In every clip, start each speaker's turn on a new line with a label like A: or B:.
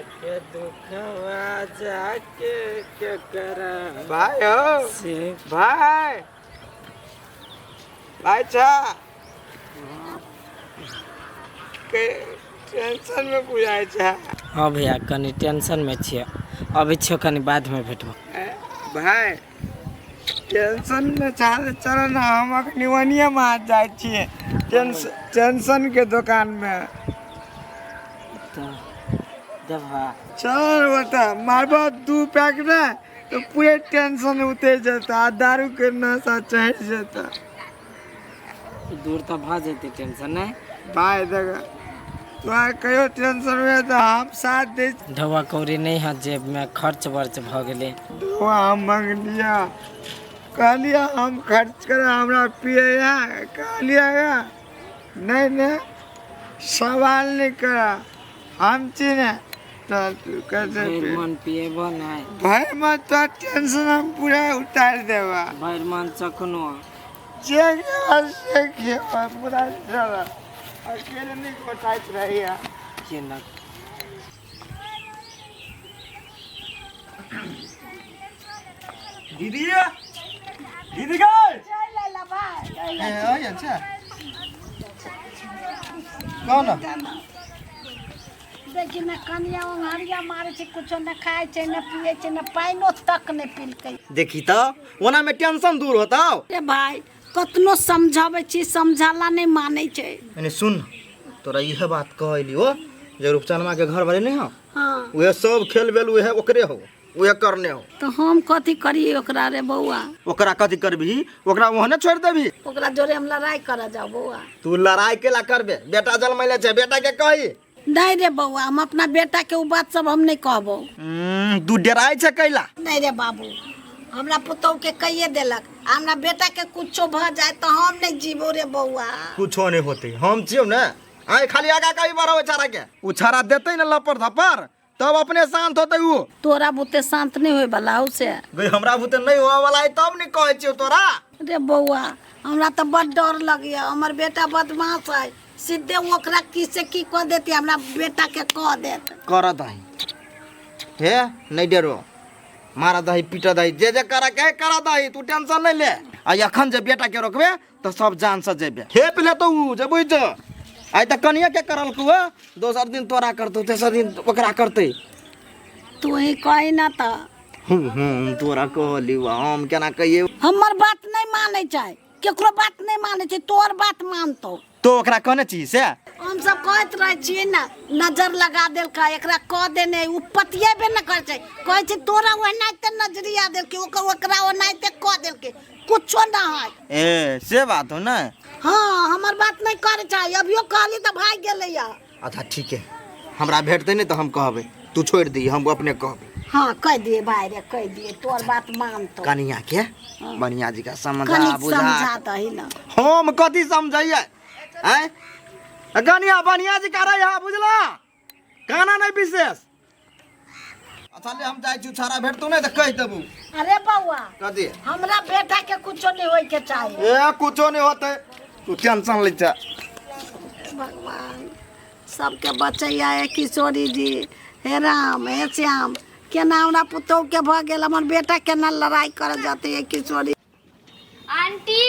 A: के दुखवा जाके केकरा
B: भाई हो
A: से
B: भाई भाई छा के टेंशन में बुझाइ छा।
A: हाँ भैया, कनी टेंशन में छियै, अबै छियौ कनी बादमे भेटबो।
B: ए, भाई टेंशन में छा तऽ चल ने, हम अखनी ओनिये में जाइ छियै टेंशन के दुकान में।
A: तऽ देबह?
B: चल ओतऽ मारबो 2 पैक ने तऽ पूरे टेंशन उतरि जेतै आ दारू के नशा चढ़ि जेतै।
A: दूर तऽ भऽ जेतै टेंशन नहि?
B: भाय देख, तोरा कहियो टेंशन हुए तऽ हम साथ दै छी।
A: ढौआ कौड़ी नहि है जेबमे, खर्च वर्च भऽ गेलै।
B: ढौआ हम मंगलियै, कहलियै हम खर्च करब, हमरा पियै है, कहलियै नहि नहि सवाल नहि कर, हम छी ने तऽ तू कैसे
A: भरि
B: पी।
A: मन पिएबो नहि?
B: भरि मन तोरा टेंशन हम पूरा उतारि देबऽ।
A: भरि मन चखनो?
B: जे खेबऽ से खेबऽ, पूरा चल, अकेले नहि घोटाइत रहैया।
A: केना
B: दीदी, दीदी गए ए, अच्छा कौन?
C: देखी ने कनिया ओंघरिया मारै छै, कुछो ने खाइ छै, ने पियै छै, ने पानिओ तक नहि पिलकै।
D: देखी तऽ ओना में टेंशन दूर होता।
C: रे भाई, कतनो समझाबै छी, समझाला नहि मानै छै।
D: यानी सुन, तोरा इहे बात कहली हो जे रूपचनमा के घर वाले नहीं हो?
C: हाँ।
D: उहे सब खेल बेल उहे ओकरे हो, उहे करने हो।
C: तऽ हम कथी करियै ओकरा रे बौआ?
D: ओकरा कथी करबही? ओकरा ओहने छोड़ देबही?
C: ओकरा जोरे हम लड़ाइ करऽ जाउ बौआ?
D: तू लड़ाई केला करबे? बेटा जन्मैले छै, बेटा के कही।
C: नहि रे बौआ, हम अपना बेटा के ओ बात सब हम नहि कहबौ।
D: तू डराइ छै कैला?
C: नहि रे बाबू, हमरा पुतहु के कहिए देलक, आ हमरा बेटा के कुछो भऽ जाय तऽ हम नहि जीबो रे बौआ।
D: कुछो नहीं होते, हम छियौ ने। आइ खाली आगा कही बढ़ो छाड़ा के, उ छाड़ा देते ने लपड़ धपड़ तब अपने शांत होते उ।
C: तोरा बुते शांत नहि होय वाला हौ से।
D: गई, हमरा बुते नहीं होवे वाला है तब नहीं कहै छियौ तोरा।
C: रे बौआ, हमरा तऽ बड डर लगैया, हमर बेटा बदमाश है, सीधे ओकरा की से की कऽ देती, हमरा बेटा के कह देत।
D: कर दही हे, नहीं डरो, मारा दही, पीट दही, जे जे कर के कर दही, तू टेंशन नहीं ले। आ एखन जे बेटा के रोकबे तऽ सब जान से जेबे, खेप लेतौ उ जे बुझ। आइ तऽ कनिया के करलकौ, दोसर दिन तोरा करतौ, तेसर दिन ओकरा करतै।
C: तू ही कही ना तऽ।
D: हम तोरा कहली, हम केना कहिए?
C: हमर बात नहि मानै छै, केकरो बात नहि मानै छै, तोहर बात मानतौ?
D: तो ओकरा कहने छी से?
C: हम सब कहैत रहै छियै ने, नजर लगा देलकै एकरा, कह देने ओ पतियेबे ने करै छै, कहै छै तोरा ओनाहिते नजरिया देलकै, ओकर ओकरा ओनाहिते कह देलकै, कुछो ना है।
D: ए से बात हो ने?
C: हाँ, हमर बात नहि करै छै, अभियो कहली तऽ भागि गेलैया।
D: अच्छा ठीक है, हमरा भेटतै नहि तऽ हम कहबै, तू छोड़ि दी, हम अपने कहबै।
C: हाँ, कह दिए भाई रे, कह दिए, तोहर बात मानतो।
D: कनिया के बढ़िया जी का समझा
C: कनी
D: बुझा
C: समझा दही ना।
D: हम कथी समझैये? आँय कनिया, बढ़िया जी का रही, बुझला काना नहीं विशेष। अच्छा ले, हम जाइ छी, छाड़ा भेटतौ नहि तऽ कहि देबू।
C: अरे बौआ।
D: कथी?
C: हमरा बेटा के कुछो नहीं होय के चाही।
D: ए कुछो नहीं होतै, तू टेंशन लै छ।
C: भगवान सबके बचैया है किशोरी जी, हे राम हे श्याम, केना हमरा पुतोह के भऽ गेल, हमर बेटा केना लड़ाई करऽ जेतै हे किशोरी।
E: आंटी,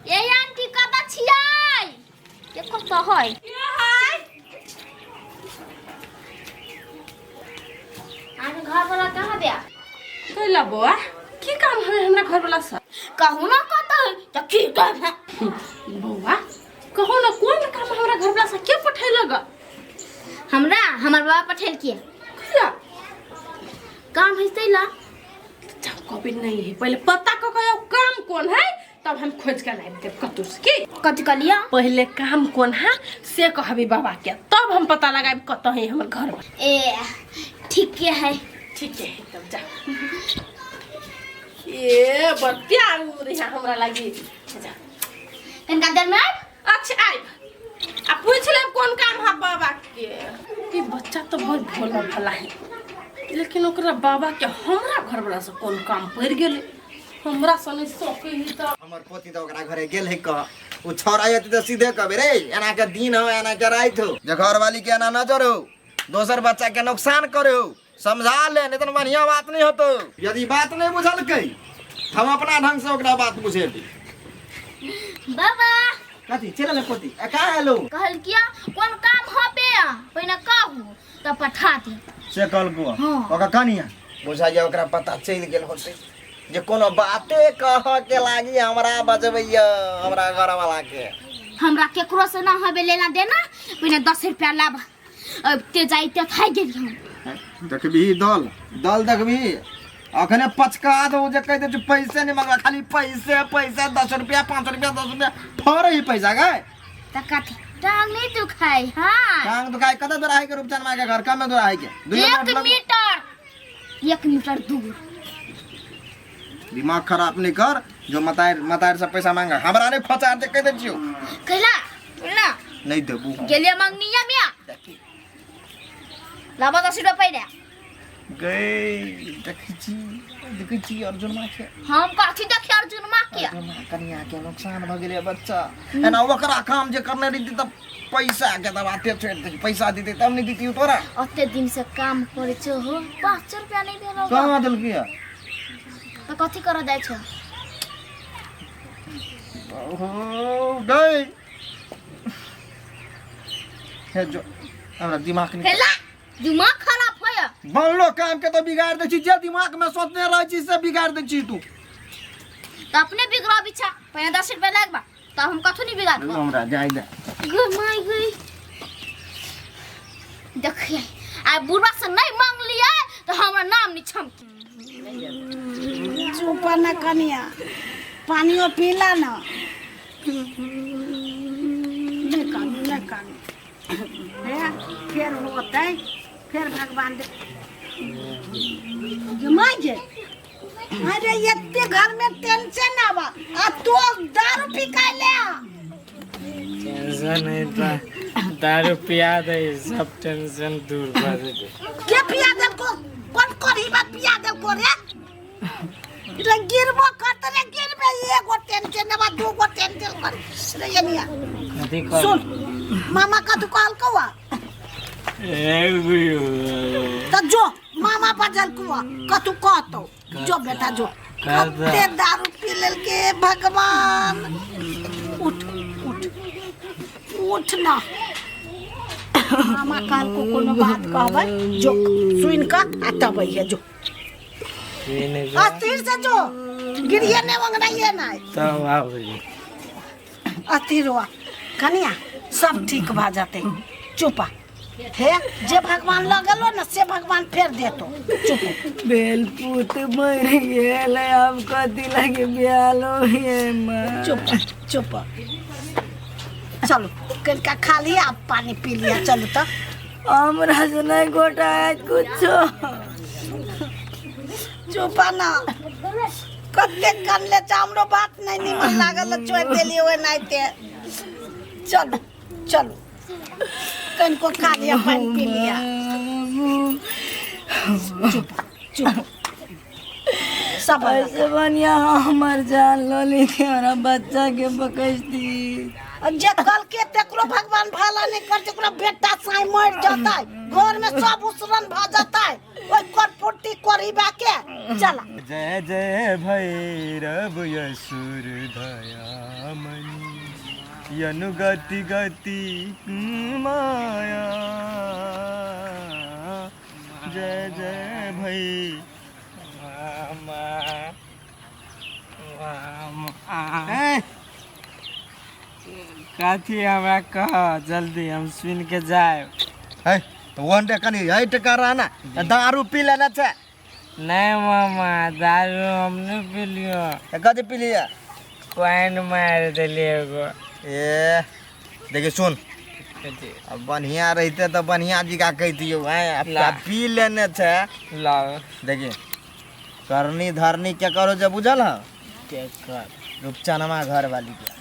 E: ये आंटी, कतऽ छियै? ये कतऽ है? अहाँके घर वाला कहाँ गया?
F: कैला बौआ, की काम हवे हमरा घर वाला से?
E: कहू ना कतऽ है तऽ की काम है।
F: बौआ कहू ना, कोन काम हमरा घर वाला से, के पठेलक?
E: हमरा हमर बाबा पठेलकै।
F: कैला?
E: काम है तै ला।
F: जब कभी नहीं है, पहले पता क के आओ काम कोन है, तब हम खोज के लाबि देब कतौ से। की
E: कथी कहलियै?
F: पहले काम कोन है से कहबी बाबा के, तब हम पता लगाबि कतऽ है हमर घर वाला।
E: ए ठीक है।
F: ठीक है, तब जा। ए बड़ प्यार रही हमरा लागी, जा।
E: कनिका देर में आयब।
F: अच्छा आबि आ पूछ लेब कोन काम है बाबा के। ई बच्चा तो बहुत भोला भला है, लेकिन ओकरा बाबा के हमरा घर वाला से कोन काम पड़ि गेलै, हमरा से नहीं सकै है तऽ।
D: हमर पोती तऽ ओकरा घरे गेल है कह, ओ छौड़ा एतै तऽ सीधे कहबै रे, एना के दिन हो एना के राति हो, जे घरवाली के एना नजर हो। दोसर बच्चा के नुकसान करे हो। समझा ले, नहीं तो बढ़िया बात नहीं होतो। यदि बात नहीं बुझलकै हम अपना ढंग से ओकरा बात बुझेबै।
E: बाबा
D: कथी चल ले पोती ए का हेलो
E: कहल किया कोन काम होबे पहिने कहू त पठा दे।
D: से कहलको?
E: हाँ।
D: ओकरा कनिया बुझाइया ओकरा पता चलि गेल होतै जे कोनो बाते कह के लागी हमरा बजबैया हमरा घर वाला के।
E: हमरा केकरो से ना होबे लेना देना, पहिने 10 रुपया लाब। अब ते जाइते थाकि गेली हम।
D: देखबी दल दल देखबी अखने पचका दो जे कहि दे पैसे नहीं मंगवा, खाली पैसे पैसे 10 रुपया 5 रुपया 10 रुपया थोड़े ही पैसा गए।
E: त कथी टांग नहीं दुखाई? हां
D: टांग दुखाई कत दूर है के रूपचन मां के घर कम दूर है के दुइये
E: 1
D: मिनट लगो।
E: मीटर 1 मीटर दूर।
D: दिमाग खराब नहीं कर, जो मतार मतार से पैसा मांगा हमरा नहीं खोचा दे कह दे छियो।
E: कैला ना
D: नहीं देबू।
E: गेलिए मंगनिया मिया लाबा 10 रुपया पहिने
D: गई। देखै छी देखै छी अर्जुन मां के।
E: हम कथी देखी अर्जुन मां के?
D: अर्जुन मां कनिया के नुकसान भ गेलै बच्चा। एना ओकरा काम जे करने रही त पैसा के दबा ते छोड़ दे, पैसा दीते तब नहीं दीती तोरा।
E: ओते दिन से काम करे छो हो 5 रुपया नहीं देलो।
D: कहाँ देलकी है?
E: त कथी कर जाय छो?
D: ओहो गई हे जो हमरा दिमाग नहीं
E: हेला दिमाग खराब होय।
D: बनलो काम के तो बिगाड़ दे छी, जे दिमाग में सोचने रहे छी से बिगाड़ दे छी तू।
E: त अपने बिगड़ा बिछा पहिने 10 रुपया लगबा त हम कथु नहीं बिगाड़बो।
D: हमरा जाय दे।
E: गो my गई देखिए आ बुढ़वा से नहीं मांग लिया तो हमरा नाम नहीं छमकी।
C: चुप न कनिया, पानियो पीला ना। नहीं कानू नहीं कानू, हे फेर होतै फेर भगवान दे जमा जे। अरे एते घर में टेंशन आवा आ तो दारू पी के ले आ।
A: टेंशन नहीं था, दारू पिया दे सब टेंशन दूर कर दे।
C: के पिया दे को कौन करी बात पिया दे को रे? रे गिरबो करत रे गिरबे एगो टेंशन आवा दूगो टेंशन कर रे यनिया।
A: कथी कर
C: सुन मामा का तू कहल कौआ त जो मामा बजल कुआ कतु कहतो जो बेटा जो। कते दारू पी लेलके भगवान। उठ उठ उठ ना। मामा कहल को कोनो बात कहबै जो सुन क आ तब अइहे जो। अस्थिर से जो गिरिए ने वंगनाइए नहीं
A: तब आबी।
C: अस्थिर हुआ कनिया सब ठीक भा जाते। चुपा हे जे भगवान लगलो न से भगवान फेर देतो। चुप
B: बेलपूत मर गेल अब कथी लगे ब्यालो हे मां।
C: चुप चुप चलो कनका खा लिया आप पानी पी लिया। चलो तो
B: हमरा से नहीं गोटा कुछो।
C: चुप ना कते कनले छ हमरो बात नहीं निमन लागल छोड़ देलिए ओए नाइते। चलो चलो कनको खा लिया पानी पी लिया। चुप चुप सब
B: ऐसे बढ़िया हमर जान ल ली हमरा बच्चा के बकैती।
C: जे कल के तेकरो भगवान भला नहीं करते, ओकरा बेटा साई मर जाता है, घर में सब उसरन भ जाता है, ओइ करपुटी करीबा के। चला
G: जय जय भैरव असुर दयामणि यनु गति गति माया जय जय भै
A: कथी हमरा कह जल्दी हम सुन के जाए।
D: है तो वन डे कनी हट कर ना दारू पी लेना छे।
A: नहीं मामा दारू हम नहीं पी लियो।
D: कथी पी लिया?
A: क्वाइन मार देलिए एगो।
D: ए देखिए सुन अब बढ़िया रहते तो बढ़िया जी का कह दियो हैं पी लेने छे।
A: लाओ
D: देखिए करनी धरनी क्या करो जब बुझल है
A: के कर
D: रूपचनमा घर वाली के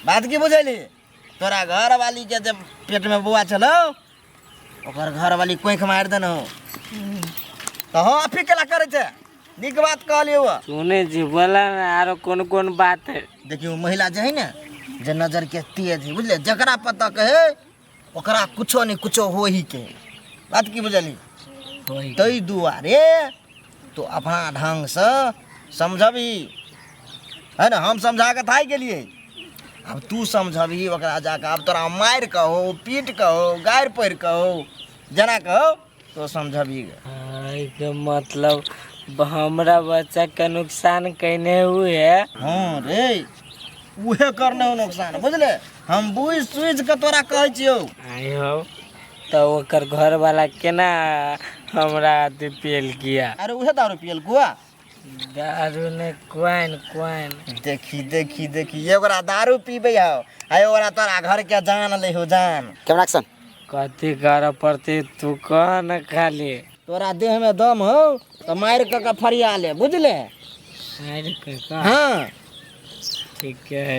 D: बात की बुझली। तोरा घर वाली के जब पेट में बुआ चलो ओकर घर वाली कोख मार देन हो तो हो अफी केला करे छे। निक बात कहलियो
A: सुने जी बोला ना आरो कौन कौन बात है।
D: देखियो महिला जे है ना जे नजर के तेज है बुझले, जकरा पता कहे ओकरा कुछो नहीं कुछो हो ही के। बात की बुझली ताहि दुआरे तो अपना ढङ्गसँ समझबही है ने। हम समझा कऽ थाकि गेलियै, आब तू समझबही ओकरा जाकऽ। आब तोरा मारि कहो, पीट कहो, गारि पढ़ि कहो, जेना कहो तो समझबही।
A: एहिके मतलब हमरा बच्चा के नुकसान कैने हुए है।
D: हाँ रे, उहे करने हो नुकसान, बुझले? हम बुझि सुझि कऽ तोरा कहै छियौ।
A: आई हो तऽ ओकर घर वाला केना हमरा अथी पियल किया?
D: अरे उहे दारू पियल कुआ?
A: दारू ने, क्वाइन क्वाइन।
D: देखी देखी देखी, ओकरा दारू पीबै हौ आ ओकरा तोरा घर के जान ले हो जान। Camera action.
A: कथी करऽ पड़तै तू कह न खाली।
D: तोरा देह में दम हो तऽ मारि कऽ के फरिया ले, बुझले?
A: मारि के कह?
D: हाँ।
A: ठीक है,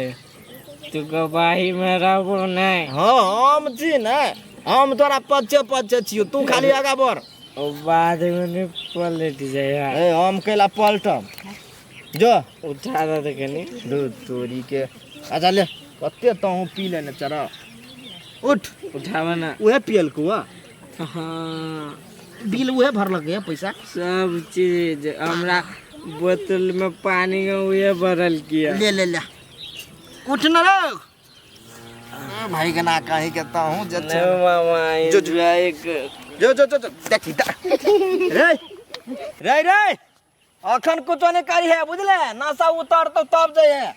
A: तू गवाही में रहबो नहीं?
D: हाँ, हम छी ने, हम तोरा पच्चे पच्चे छियौ, तू खाली आगा बढ़।
A: ओ बाद में नहीं पलट जाए।
D: ए हम कैला पलटम, जो
A: उठा दे कनी।
D: दू तोरी के। अच्छा ले, कते तहूँ पी लेने चढ़, उठ।
A: उठावा ना।
D: उहे पियल कुआ?
A: हाँ।
D: बिल उहे भरलक है पैसा?
A: सब चीज हमरा बोतल में पानी उहे भरल किया।
D: ले ले ले, उठ न रे भाई के ना कहीं के तहूँ जे
A: नहीं मामा।
D: जो-
A: एंजॉय कर।
D: जो जो जो जो देखी रे रे रे, अखन कुछो नहीं करी है, बुझले? नशा उतर तो तब जाइ है।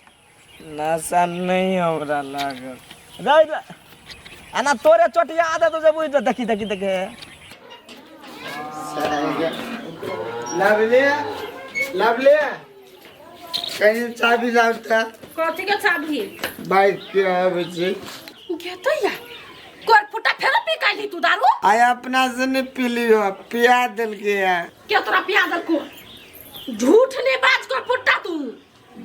A: नशा नहीं हमरा लागल।
D: रे रे, आना तोरे चोटिया आदत हो जे बुझ। देखी देखी देखी।
B: लवली, लवली, कहीं चाबी लावता।
F: कथी के चाबी?
B: बाइक के आबै छी।
F: गेतै या कर फुटा फेर पी काली तू दारू?
B: आइ अपना से नहीं पीलियो, पिया देलकै है।
F: के तोरा पिया देलको? झूठ ने बाज कर फुटा तू।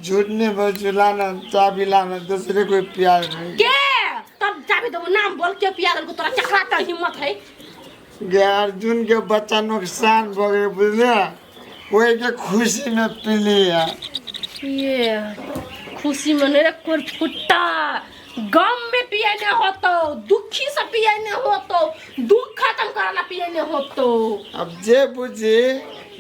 B: झूठ नहीं बजू, लाना चाबी, लाना, दूसरे कोई पिया नहीं।
F: के तब चाबी देबो, नाम बोल के पिया देलको तोरा? केकरा त हिम्मत है?
B: गे अर्जुन के बच्चा नुकसान भऽ गेलै, बुझलियै? ओहि के खुशी में पीली है।
F: ये खुशी में नहीं रे कोर फुट्टा, गम में पिए नहीं होतो, दुखी से पिए नहीं होतो, दुख खत्म कराला पिए नहीं होतो।
B: अब जे बुझी,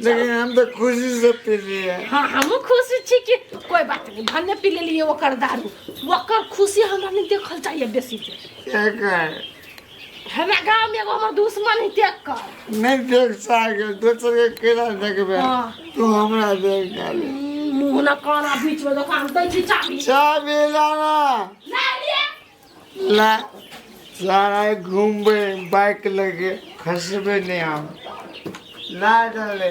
B: लेकिन हम तो खुशी से पीली है।
F: हाँ, हमहूँ खुशी छी कि कोई बात नहीं, भने पी लेलिए ओकर दारू, ओकर खुशी हमरा नहीं देखल चाहिए बेसी के।
B: क्या कर?
F: हमरा गाँव में एगो हमर दुश्मन है, देख कर।
B: नहीं देख सके, दोसर के केना देखबै?
F: हाँ।
B: तू हमरा देख खाली।
F: मुँह न काना बीच में दुकान दै छी चाबी।
B: चाबी लाना।
F: ला लिए।
B: ला, सारा घूमबै बाइक लगे, खसबै नहीं हम, ला डाले।